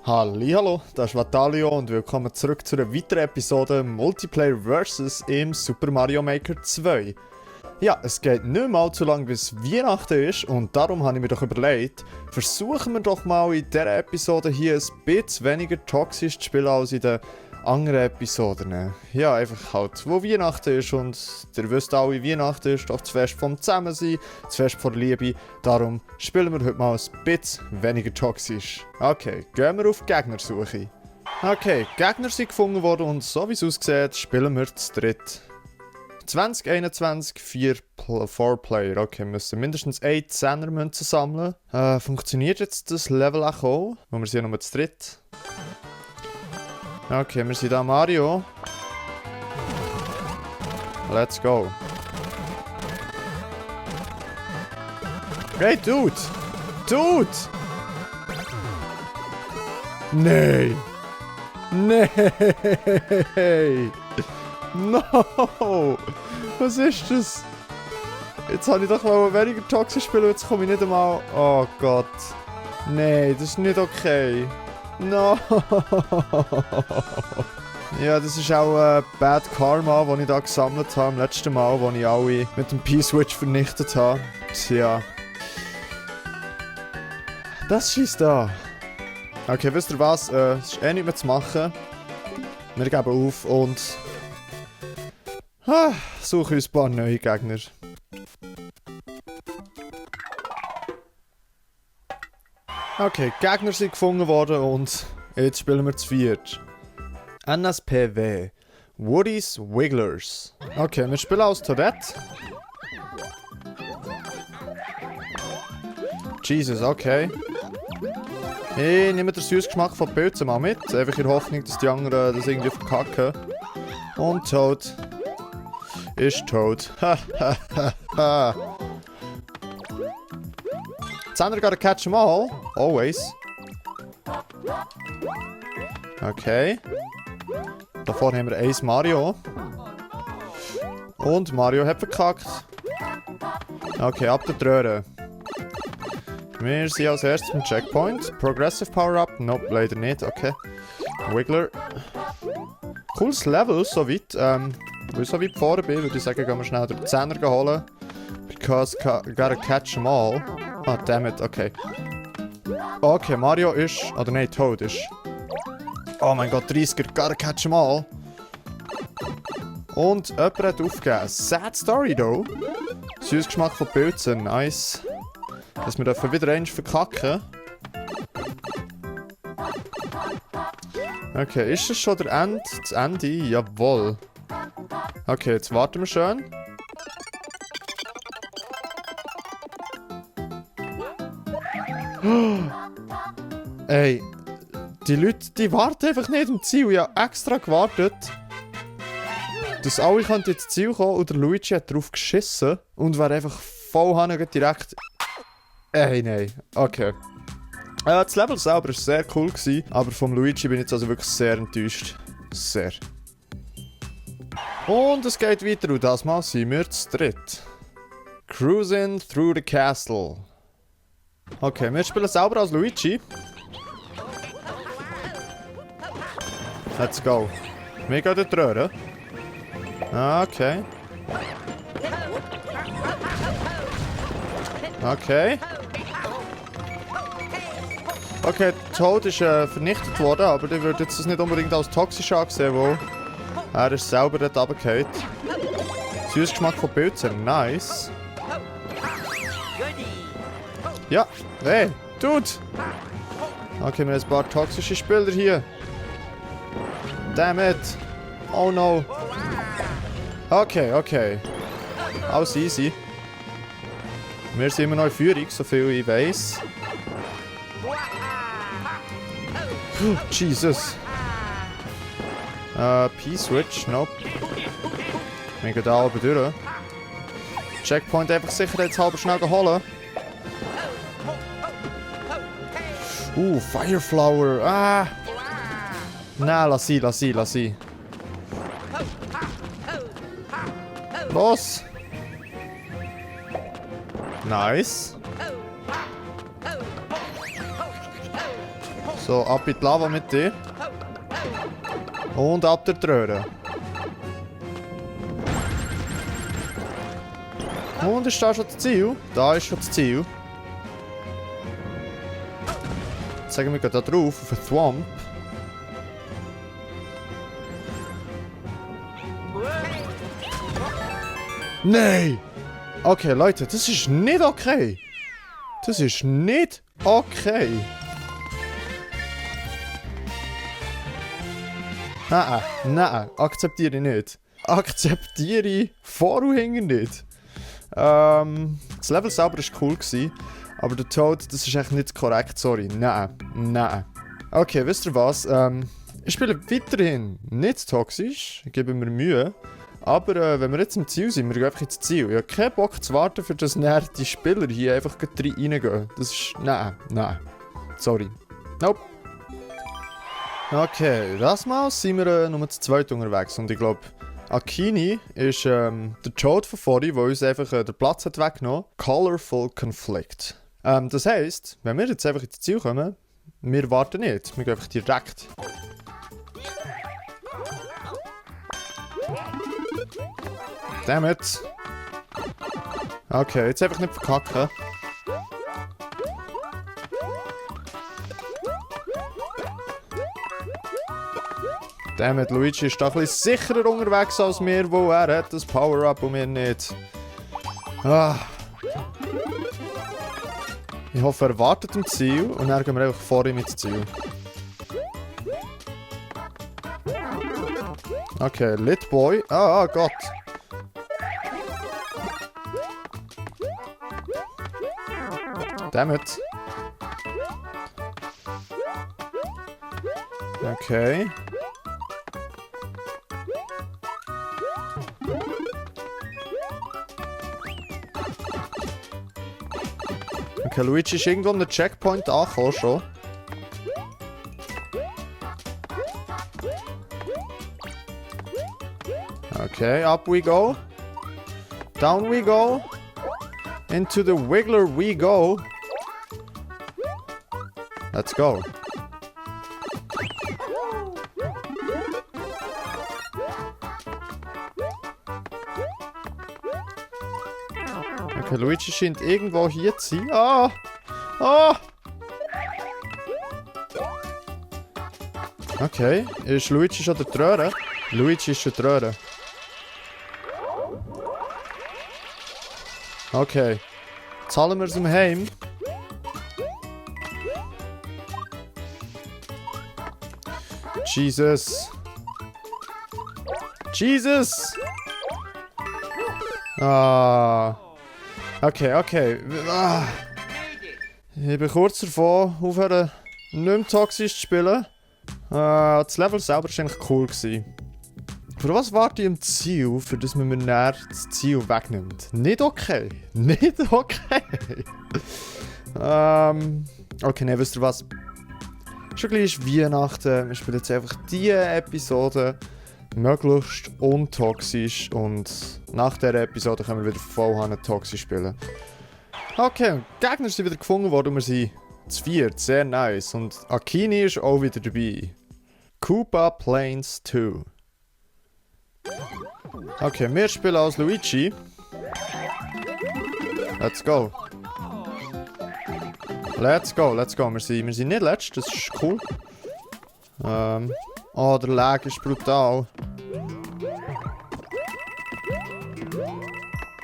Hallihallo, das ist Vatalio und willkommen zurück zu einer weiteren Episode Multiplayer vs. im Super Mario Maker 2. Ja, es geht nicht mal zu lang bis Weihnachten ist und darum habe ich mir doch überlegt, versuchen wir doch mal in dieser Episode hier ein bisschen weniger toxisch zu spielen als in den anderen Episoden. Ja, einfach halt, wo Weihnachten ist und ihr wisst alle, Weihnachten ist doch das Fest vom Zusammensein, das Fest von Liebe. Darum spielen wir heute mal ein bisschen weniger toxisch. Okay, gehen wir auf Gegnersuche. Okay, Gegner sind gefunden worden und so wie es aussieht, spielen wir zu dritt. 2021, 4 Player. Okay, wir müssen mindestens 1 10er-Münzen sammeln. Funktioniert jetzt das Level auch? Wo wir sind nur zu dritt. Okay, wir sind da Mario. Let's go. Hey, Dude! Dude! Nee! Nee! No! Was ist das? Jetzt habe ich doch mal weniger toxisch spielen, jetzt komme ich nicht einmal... Oh Gott. Nee, das ist nicht okay. No! Ja, das ist auch Bad Karma, das ich da gesammelt habe, im letzten Mal, wo ich alle mit dem P-Switch vernichtet habe. Tja. Das schießt da. Okay, wisst ihr was? Es ist eh nicht mehr zu machen. Wir geben auf und... suchen uns ein paar neue Gegner. Okay, Gegner sind gefunden worden und jetzt spielen wir zu viert. NSPW. Woody's Wigglers. Okay, wir spielen als Toadette. Jesus, okay. Ich nehme den süßen Geschmack von Pilzen mal mit. Einfach in der Hoffnung, dass die anderen das irgendwie verkacken. Und Toad ist tot. Hahaha. Xander gotta catch them all. Always. Okay. Davor haben wir Ace Mario. Und Mario hat verkackt. Okay, ab der Röhre. Wir sind als erstes im Checkpoint. Progressive Power-Up? Nope, leider nicht. Okay. Wiggler. Cooles Level, soweit. Weil ich so weit vorne bin, würde ich sagen, gehen wir schnell den 10er holen. Because gotta catch them all. Ah, dammit, okay. Okay, Mario ist... Oder nein, Toad ist... Oh mein Gott, 30er, gotta catch them all. Und jemand hat aufgegeben. Sad Story, though. Süßer Geschmack von Pilzen, nice. Dass wir dürfen wieder einmal verkacken. Okay, ist das schon das Ende? Jawohl. Okay, jetzt warten wir schön. Ey, die Leute, die warten einfach nicht im Ziel. Ich habe extra gewartet, dass alle ins Ziel kommen und der Luigi hat drauf geschissen und wäre einfach voll direkt... Ey, nein. Okay. Das Level selber war sehr cool gewesen, aber vom Luigi bin ich jetzt also wirklich sehr enttäuscht. Sehr. Und es geht weiter und das Mal sind wir zu dritt. Cruising through the castle. Okay, wir spielen selber als Luigi. Let's go. Wir gehen dort rühren. Okay. Okay. Okay, Toad ist vernichtet worden, aber ich würde jetzt das nicht unbedingt als toxisch ansehen, weil er ist selber dort runtergefallen. Süßer Geschmack von Pilzen, nice. Ja, hey, Dude! Okay, wir haben ein paar toxische Spieler hier. Damn it! Oh no! Okay, okay. Alles easy. Wir sind immer noch in Führung, so viel ich weiss. Jesus! P-Switch, nope. Wir gehen da oben durch. Checkpoint einfach sicherheitshalber schnell holen. Fireflower. Ah! Nein, lass sie, lass sie, lass sie. Los! Nice. So, ab in die Lava mit dir. Und ab der Röhre. Und ist da schon das Ziel? Da ist schon das Ziel. Jetzt sagen wir da drauf, auf den Thwomp. Nein! Okay, Leute, das ist nicht okay. Das ist nicht okay. Nein, nein, akzeptiere ich nicht. Akzeptiere ich vor und hinten nicht. Das Level selber war cool, aber der Toad, das ist echt nicht korrekt, sorry. Nein, nein. Okay, wisst ihr was? Ich spiele weiterhin nicht toxisch, ich gebe mir Mühe. Aber wenn wir jetzt im Ziel sind, wir gehen einfach ins Ziel. Ich habe keinen Bock zu warten, für das die Spieler hier einfach reingehen. Das ist... Nein, nein. Sorry. Nope. Okay, das Mal sind wir nur zu zweit unterwegs. Und ich glaube, Akini ist der Toad von vorhin, der uns einfach den Platz hat weggenommen. Colorful Conflict. Das heisst, wenn wir jetzt einfach ins Ziel kommen, wir warten nicht. Wir gehen einfach direkt. Dammit. Okay, jetzt einfach nicht verkacken. Dammit, Luigi ist da ein bisschen sicherer unterwegs als wir, wo er hat das Power-Up und wir nicht. Ah. Ich hoffe, er wartet im Ziel und dann gehen wir einfach vor ihm ins Ziel. Okay, Lit Boy. Ah, Gott. Dammit. Okay. Okay, Luigi ist irgendwo an den Checkpoint angekommen schon. Okay, up we go. Down we go. Into the Wiggler we go. Let's go. Okay, Luigi scheint irgendwo hier zu sein. Ah! Ah! Okay, ist Luigi schon der Tröre? Luigi ist schon der Tröre. Okay. Zahlen wir es ihm heim. Jesus. Jesus! Ah. Okay, okay. Ah. Ich bin kurz davor, aufhören, nicht mehr toxisch zu spielen. Das Level selber war eigentlich cool. Für was warte ich am Ziel, für das man mir näher das Ziel wegnimmt? Nicht okay. Nicht okay. Okay, ne, wisst ihr was? Schon gleich ist Weihnachten. Wir spielen jetzt einfach diese Episode möglichst untoxisch und nach dieser Episode können wir wieder voll toxisch spielen. Okay, die Gegner sind wieder gefunden worden und wir sind zu viert. Sehr nice. Und Akini ist auch wieder dabei. Koopa Plains 2. Okay, wir spielen als Luigi. Let's go. Let's go, let's go. Wir sind nicht letzt, das ist cool. Oh, der Lag ist brutal.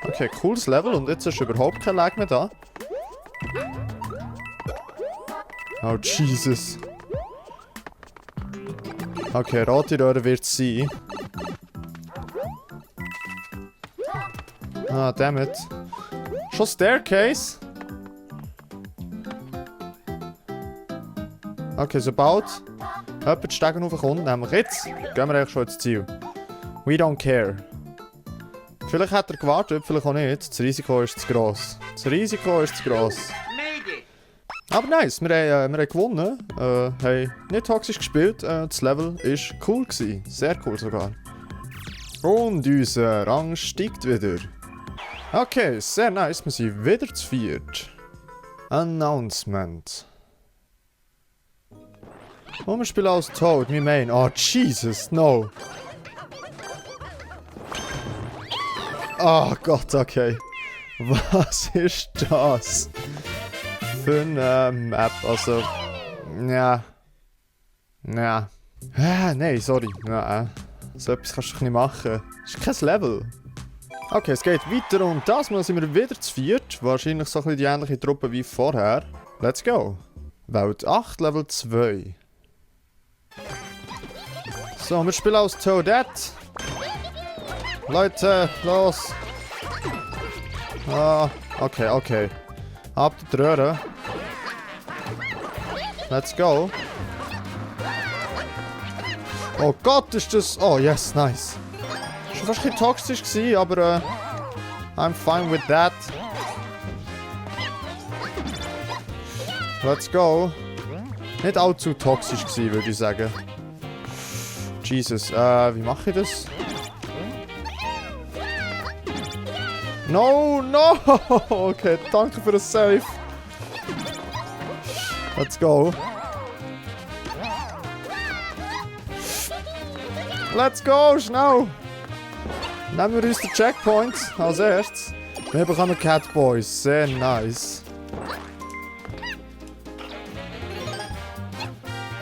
Okay, cooles Level und jetzt ist überhaupt kein Lag mehr da. Oh, Jesus. Okay, rote Röhre wird es sein. Ah, dammit. Schon Staircase? Okay, sobald jemand die Stege raufkommt, nämlich jetzt, gehen wir eigentlich schon ins Ziel. We don't care. Vielleicht hat er gewartet, vielleicht auch nicht. Das Risiko ist zu gross. Das Risiko ist zu gross. Aber nice, wir haben gewonnen. Haben nicht toxisch gespielt. Das Level war cool gewesen. Sehr cool sogar. Und unser Rang steigt wieder. Okay, sehr nice. Wir sind wieder zu viert. Announcement. Oh, wir spielen als Toad, mein Main. Oh, Jesus, no. Oh Gott, okay. Was ist das? Für eine Map, also... Ja. Ja. Nein, sorry. Ja, so etwas kannst du nicht machen. Das ist kein Level. Okay, es geht weiter und das Mal sind wir wieder zu viert. Wahrscheinlich so ein bisschen die ähnliche Truppe wie vorher. Let's go. Welt 8, Level 2. So, wir spielen als Toadette. Leute, los. Ah, okay, okay. Ab die Röhre. Let's go. Oh Gott, ist das... Oh, yes, nice. Ist fast ein bisschen toxisch gewesen, aber I'm fine with that. Let's go. Nicht allzu toxisch gewesen, würde ich sagen. Jesus, wie mache ich das? No, no! Okay, danke für das Save. Let's go. Let's go, schnell! Nehmen wir uns den Checkpoint als erstes. Wir bekommen Catboys, sehr nice.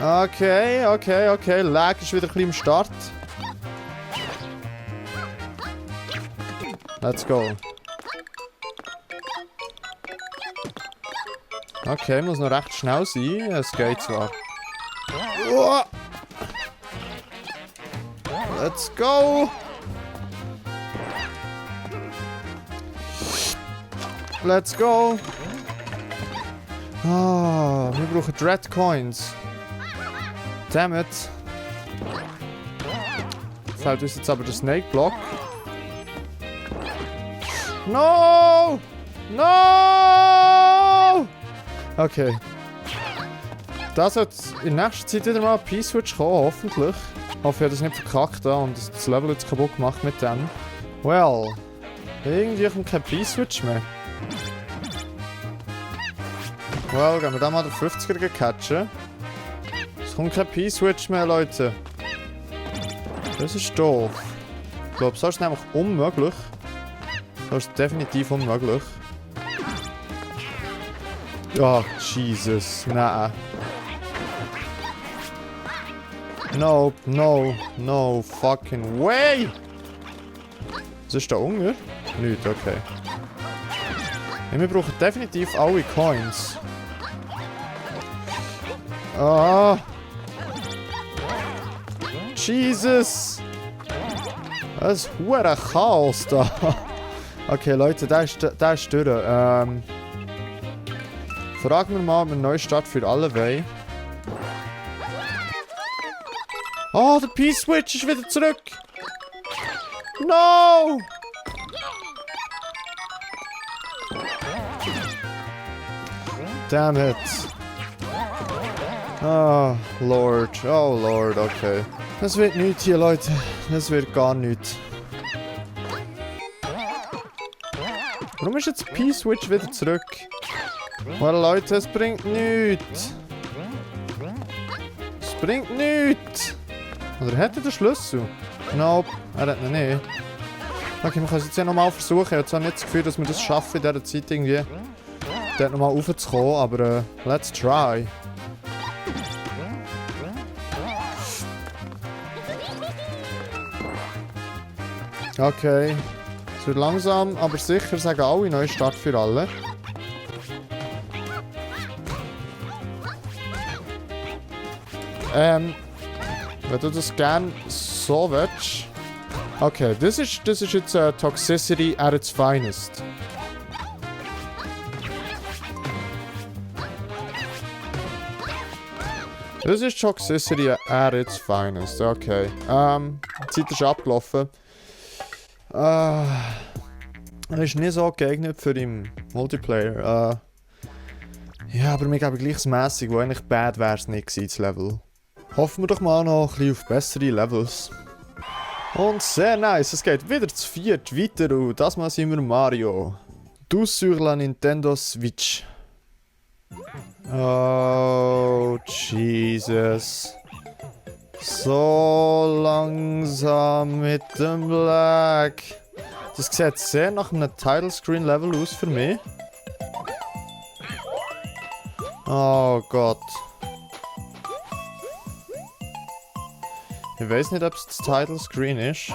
Okay, okay, okay. Lag ist wieder ein bisschen im Start. Let's go. Okay, muss noch recht schnell sein. Es geht zwar. Uah. Let's go! Let's go! Ah, wir brauchen Dread Coins. Damn it. Fällt uns jetzt aber der Snake Block. No! No! Okay. Das wird in nächster Zeit wieder mal ein P-Switch kommen, hoffentlich. Ich hoffe, ich habe das nicht verkackt und das Level jetzt kaputt gemacht mit dem. Well, irgendwie kommt kein P-Switch mehr. Well, gehen wir da mal den 50er catchen. Es kommt kein P-Switch mehr, Leute. Das ist doof. Ich glaube, so ist es nämlich unmöglich. So ist es definitiv unmöglich. Ja, Jesus, nein. No, no, no fucking way! Was ist da unten? Nicht, okay. Ja, wir brauchen definitiv alle Coins. Ah! Jesus! Das ist hure Chaos da. Okay, Leute, der ist durch. Fragen wir mal, ob wir einen Neustart für alle wollen. Oh, der P-Switch ist wieder zurück! No! Damn it. Oh, Lord. Oh, Lord, okay. Das wird nichts hier, Leute. Das wird gar nichts. Warum ist jetzt P-Switch wieder zurück? Well, Leute, es bringt nichts. Es bringt nichts. Oder hat er den Schlüssel? Nope, er hat ihn nicht. Okay, man kann es jetzt ja nochmal versuchen. Ich habe zwar nicht das Gefühl, dass wir das schaffen in dieser Zeit irgendwie dort nochmal raufzukommen, aber let's try. Okay. Es wird langsam, aber sicher sagen alle Neustart für alle. Wenn du das gerne so willst. Okay, das ist jetzt Toxicity at its finest. Das ist Toxicity at its finest, okay. Die Zeit ist abgelaufen. Das ist nicht so geeignet für den Multiplayer. Ja, aber mir glaube ich gleichmässig, wo eigentlich bad wäre es nicht gewesen, das Level. Hoffen wir doch mal noch ein bisschen auf bessere Levels. Und sehr nice, es geht wieder zu viert weiter und das Mal sind wir Mario. Tous sur la Nintendo Switch. Oh, Jesus. So langsam mit dem Black. Das sieht sehr nach einem Title Screen Level aus für mich. Oh Gott. Ich weiß nicht, ob es das Title Screen ist.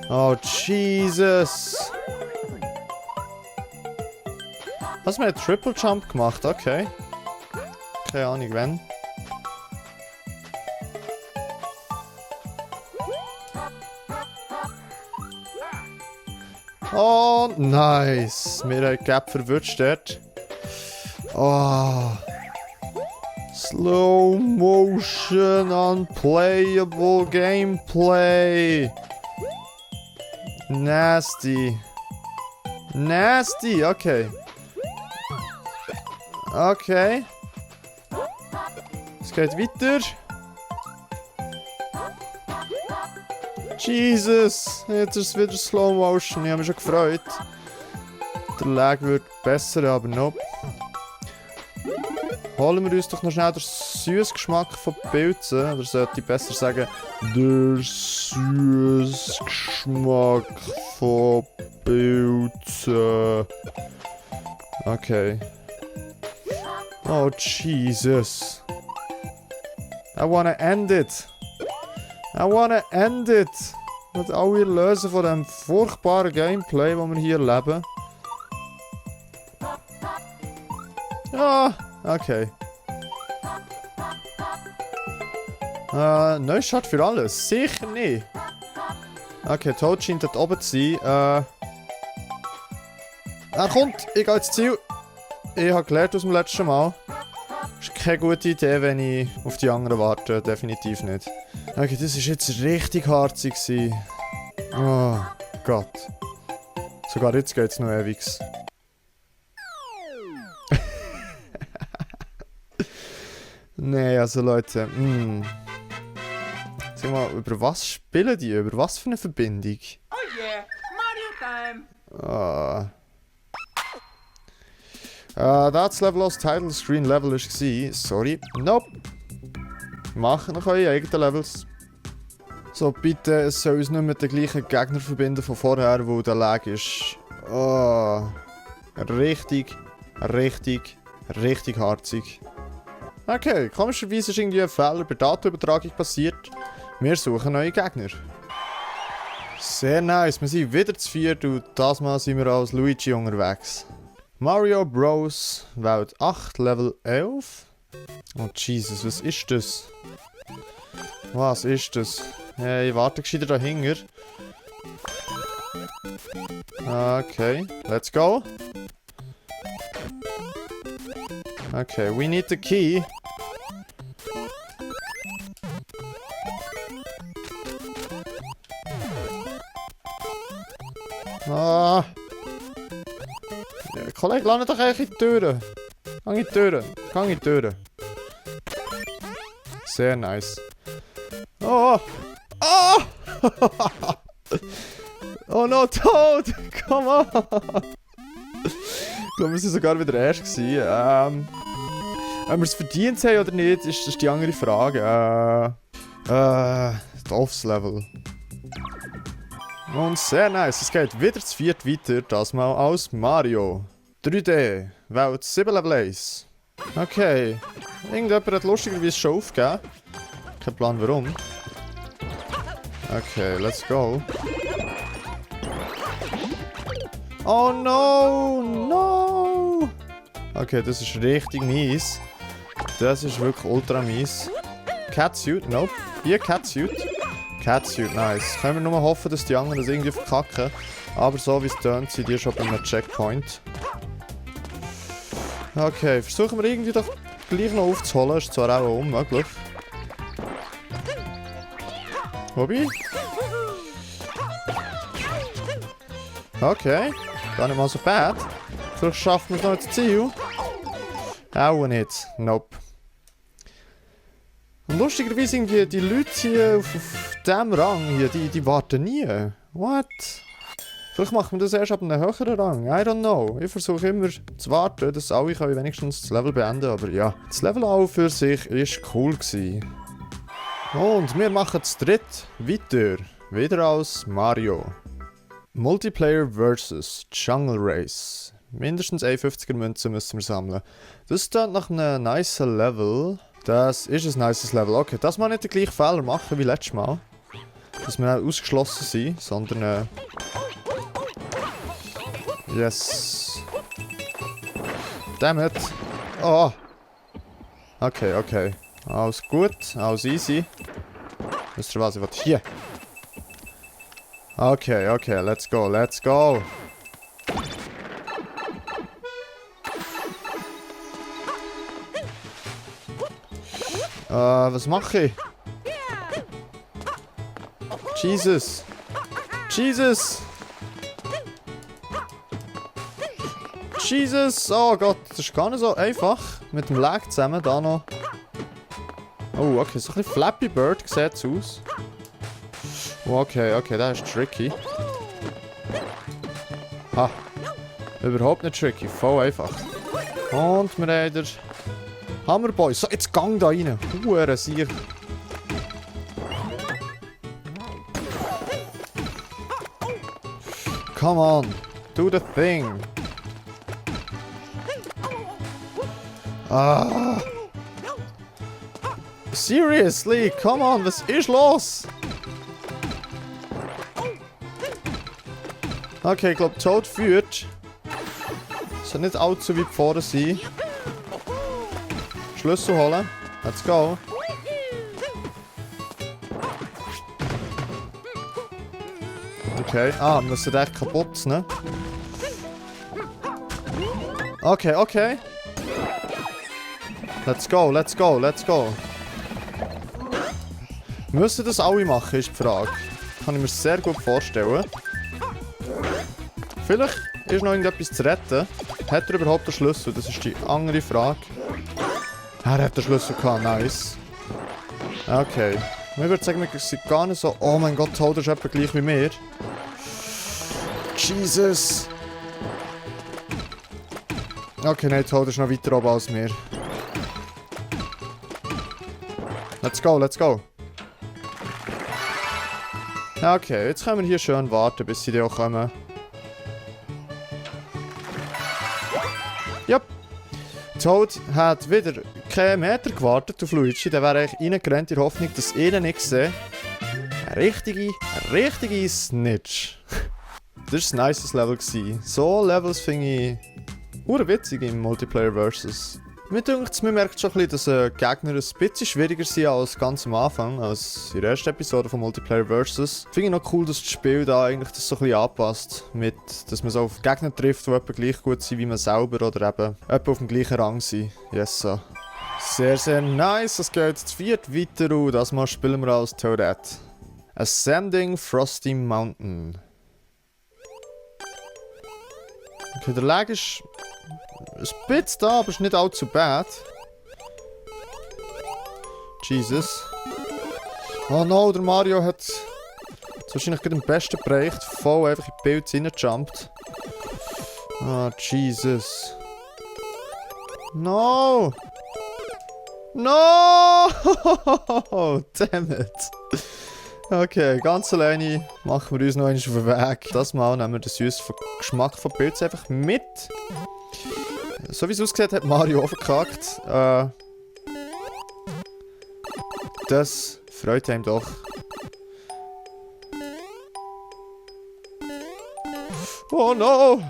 Oh Jesus. Hast du mir einen Triple Jump gemacht? Okay. Keine Ahnung, wenn. Oh, nice. Wir haben Gap verwünscht dort. Oh. Slow motion, unplayable gameplay. Nasty. Nasty, okay. Okay. Es geht weiter. Jesus, jetzt ist es wieder Slow Motion. Ich habe mich schon gefreut. Der Lag wird besser, aber nope. Holen wir uns doch noch schnell den süßen Geschmack von Pilzen. Oder sollte ich besser sagen, der süße Geschmack von Pilzen. Okay. Oh, Jesus. I wanna end it. I wanna end it. Mit alle lösen von dem furchtbaren Gameplay, das wir hier erleben. Ah, okay. Neustart für alles? Sicher nicht. Okay, Toad scheint dort oben zu sein. Er kommt, ich gehe ins Ziel. Ich habe gelernt aus dem letzten Mal. Ist keine gute Idee, wenn ich auf die anderen warte. Definitiv nicht. Okay, das war jetzt richtig harzig. Oh Gott. Sogar jetzt geht es noch ewig. Nee, also Leute. Sag mal, über was spielen die? Über was für eine Verbindung? Oh yeah, Mario Time! Ah. Das Level aus Title Screen Level war. Sorry. Nope. Machen noch eure eigenen Levels. So, bitte, es soll uns nicht mit den gleichen Gegner verbinden von vorher, wo der Lag ist. Oh. Richtig harzig. Okay, komischerweise ist irgendwie ein Fehler bei Datenübertragung passiert. Wir suchen neue Gegner. Sehr nice, wir sind wieder zu viert und das Mal sind wir als Luigi unterwegs. Mario Bros. Welt 8, Level 11. Oh Jesus, was ist das? Was ist das? Hey, warte gescheiter dahinter. Okay, let's go. Okay, we need the key. Ah. Ja, Kollege, lass doch eigentlich in die Türen. Gang in die Türen. Gang in die Türen. Sehr nice. Oh! Oh! Oh no, Toad! Come on! Ich glaube, wir sind sogar wieder erst gewesen. Ob wir es verdient haben oder nicht, ist die andere Frage. Doofs Level. Und sehr nice, es geht wieder zu viert weiter, das mal aus Mario. 3D, Welt 7 Level 1. Okay, irgendjemand hat lustigerweise schon aufgegeben. Kein Plan warum. Okay, let's go. Oh no, no! Okay, das ist richtig mies. Das ist wirklich ultra mies. Catsuit, nope. Hier Catsuit. Catsuit, nice. Können wir nur hoffen, dass die anderen das irgendwie verkacken. Aber so wie es tönt, sind die schon bei einem Checkpoint. Okay, versuchen wir irgendwie doch gleich noch aufzuholen. Ist zwar auch unmöglich. Hobby? Okay, gar nicht mal so bad. Vielleicht schaffen wir es noch ins Ziel. Auch nicht, nope. Und lustigerweise irgendwie die Leute hier auf diesem Rang hier, die warten nie. What? Vielleicht machen wir das erst ab einem höheren Rang. I don't know. Ich versuche immer zu warten, dass alle können wenigstens das Level beenden. Aber ja, das Level auch für sich war cool gewesen. Und wir machen zu dritt weiter. Wieder als Mario. Multiplayer vs. Jungle Race. Mindestens 51er Münzen müssen wir sammeln. Das ist nach einem nice Level. Das ist ein nice Level. Okay, das mal nicht den gleichen Fehler machen wie letztes Mal. Dass wir nicht ausgeschlossen sind, sondern... Yes. Damn it. Oh. Okay, okay. Alles gut, alles easy. Wisst ihr was, ich will hier. Okay, okay, let's go, let's go. Was mache ich? Jesus. Jesus. Jesus. Oh Gott, das ist gar nicht so einfach. Mit dem Lag zusammen, da noch. Oh, okay, so ein bisschen Flappy Bird sieht es aus. Oh, okay, okay, das ist tricky. Ah, überhaupt nicht tricky, voll einfach. Und wir haben den Hammerboy. So, jetzt gang da rein. Huere Sieg. Come on, do the thing. Ah. Seriously, come on, was ist los? Okay, ich glaube, Toad führt. Soll nicht allzu weit vorne sein. Schlüssel holen. Let's go. Okay, wir müssen den kaputt, ne? Okay, okay. Let's go, let's go, let's go. Müssen das alle machen, ist die Frage. Kann ich mir sehr gut vorstellen. Vielleicht ist noch irgendetwas zu retten. Hat er überhaupt den Schlüssel? Das ist die andere Frage. Er hat den Schlüssel gehabt, nice. Okay. Ich würde sagen, wir sind gar nicht so... Oh mein Gott, Toad ist etwa gleich wie mir. Jesus. Okay, nein, Toad ist noch weiter oben als mir. Let's go, let's go. Okay, jetzt können wir hier schön warten, bis sie auch kommen. Yep. Toad hat wieder keinen Meter gewartet auf Luigi. Der wäre eigentlich reingerannt in der Hoffnung, dass ich ihn nicht sehe. Eine richtige Snitch. Das war ein nices Level. So Levels finde ich urwitzig im Multiplayer Versus. Mir denkt, man merkt schon ein bisschen, dass Gegner ein bisschen schwieriger sind als ganz am Anfang, als in der ersten Episode von Multiplayer Versus. Finde ich noch cool, dass das Spiel da eigentlich das so ein bisschen anpasst, mit, dass man so auf Gegner trifft, die etwa gleich gut sind wie man selber oder eben etwa auf dem gleichen Rang sind. Yes, so. Sehr, sehr nice. Es geht zu viert weiter und das Mal spielen wir als Toadette. Ascending Frosty Mountain. Okay, der Lag ist ein bisschen da, aber ist nicht allzu bad. Jesus. Oh no, der Mario hat wahrscheinlich gerade den besten Bereich voll einfach in die Pilze reingejumpt. Ah, Jesus. No! No! Damn it. Okay, ganz alleine machen wir uns noch einmal auf den Weg. Das Mal nehmen wir den süßen Geschmack von Pilzen einfach mit. So wie es aussieht, hat Mario auch verkackt. Das freut ihn doch. Oh no!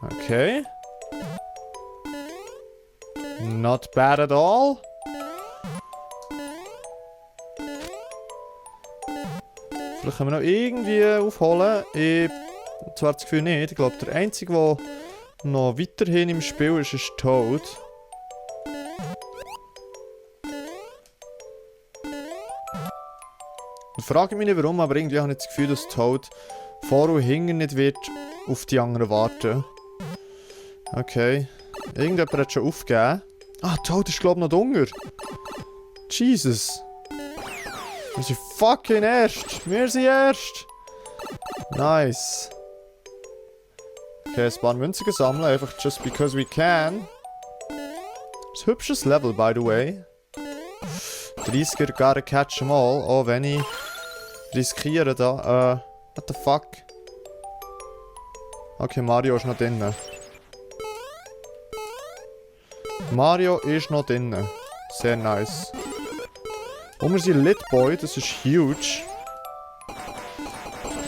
Okay. Not bad at all. Vielleicht können wir noch irgendwie aufholen. Ich habe zwar das Gefühl nicht. Ich glaube, der Einzige, der noch weiterhin im Spiel ist, ist Toad. Ich frage mich nicht warum, aber irgendwie habe ich das Gefühl, dass Toad vor und hinten nicht wird auf die anderen warten. Okay. Irgendjemand hat schon aufgegeben. Ah, Toad ist glaube ich noch dunkel. Jesus. Wir sind fucking erst. Wir sind erst. Nice. Okay, ein paar Münzen sammeln, einfach just because we can. Ein hübsches Level, by the way. 30er, gotta catch them all. Oh, wenn ich riskiere da. What the fuck? Okay, Mario ist noch drinnen. Mario ist noch drinnen. Sehr nice. Und wir sind Lit Boy, das ist huge.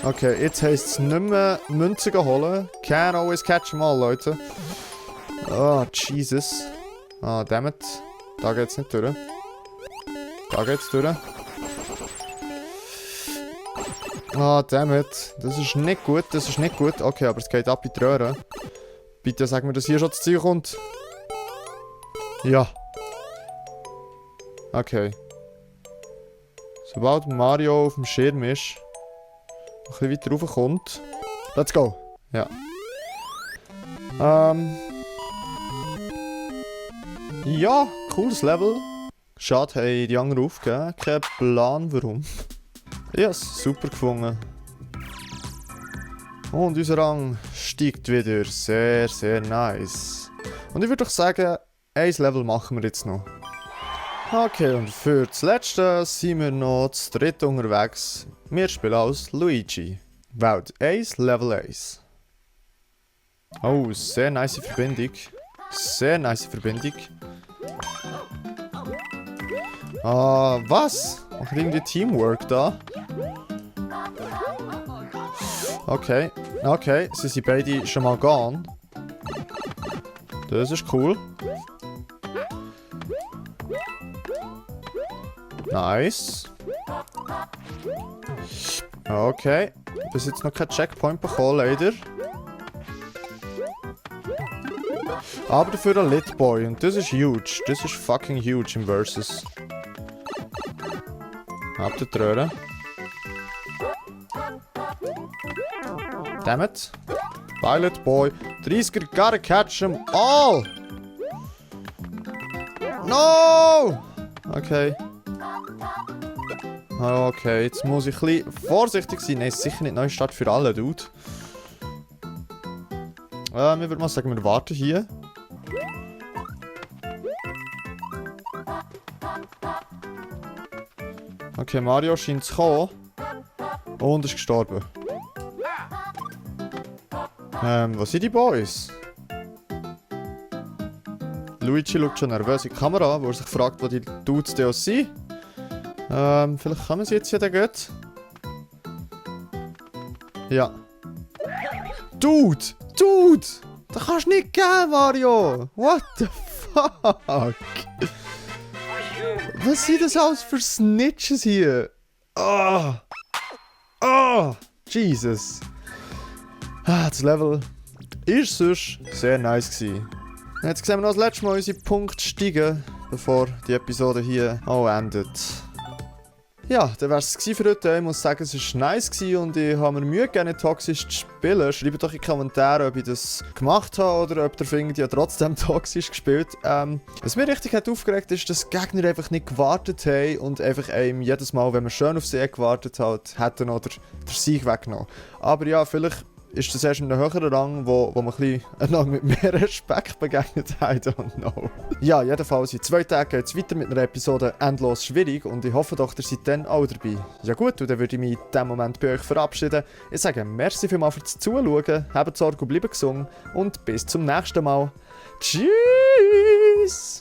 Okay, jetzt heisst es nicht mehr Münzen holen. Can't always catch them all, Leute. Oh, Jesus. Ah, dammit. Da geht's nicht durch. Da geht's durch. Ah, dammit. Das ist nicht gut, das ist nicht gut. Okay, aber es geht ab in die Röhre. Bitte sag mir, dass hier schon das Ziel kommt. Ja. Okay. Sobald Mario auf dem Schirm ist, noch ein bisschen weiter raufkommt. Let's go! Ja. Ja, cooles Level. Schade, haben die anderen aufgegeben. Kein Plan, warum. Ja, super gefunden. Und unser Rang steigt wieder. Sehr, sehr nice. Und ich würde doch sagen, ein Level machen wir jetzt noch. Okay, und für das letzte sind wir noch zu dritt unterwegs. Wir spielen als Luigi. Welt 1, Level 1. Oh, sehr nice Verbindung. Sehr nice Verbindung. Ah, was? Macht irgendwie Teamwork da? Okay, okay, sie sind beide schon mal gone. Das ist cool. Nice. Okay. Bis jetzt noch kein Checkpoint bekommen, leider. Aber dafür ein Lit Boy. Und das ist huge. Das ist fucking huge im Versus. Habt ihr die Röhre? Dammit. Violet Boy. 30er, gotta catch them all! No! Okay. Okay, jetzt muss ich ein bisschen vorsichtig sein. Nein, ist sicher nicht Neustart für alle, Dude. Ich würde mal sagen, wir warten hier. Okay, Mario scheint zu kommen. Und ist gestorben. Was sind die Boys? Luigi schaut schon nervös in die Kamera, wo er sich fragt, wo die Dudes da sind. Vielleicht kann man sie jetzt ja da gut. Ja. Dude! Dude! Das kannst du nicht geben, Mario! What the fuck? Was sind das alles für Snitches hier? Oh! Oh! Jesus! Das Level ist sonst sehr nice gewesen. Jetzt sehen wir noch das letzte Mal unsere Punkte steigen, bevor die Episode hier auch endet. Ja, dann wär's es für heute. Ich muss sagen, es war nice und ich habe mir Mühe gegeben, toxisch zu spielen. Schreibt doch in die Kommentare, ob ich das gemacht habe oder ob ihr findet, ich habe trotzdem toxisch gespielt. Was mir richtig hat aufgeregt ist, dass die Gegner einfach nicht gewartet haben und einfach einem jedes Mal, wenn man schön auf sie gewartet hat, hätten oder den Sieg weggenommen. Aber ja, vielleicht ist das erst in einem höheren Rang, wo man ein bisschen mit mehr Respekt begegnet hat. I don't know. Ja, jedenfalls in 2 Tagen geht es weiter mit einer Episode endlos schwierig und ich hoffe doch, ihr seid dann auch dabei. Ja gut, und dann würde ich mich in diesem Moment bei euch verabschieden. Ich sage merci vielmals fürs Zuschauen, habt Sorge und bleibt gesund und bis zum nächsten Mal. Tschüss!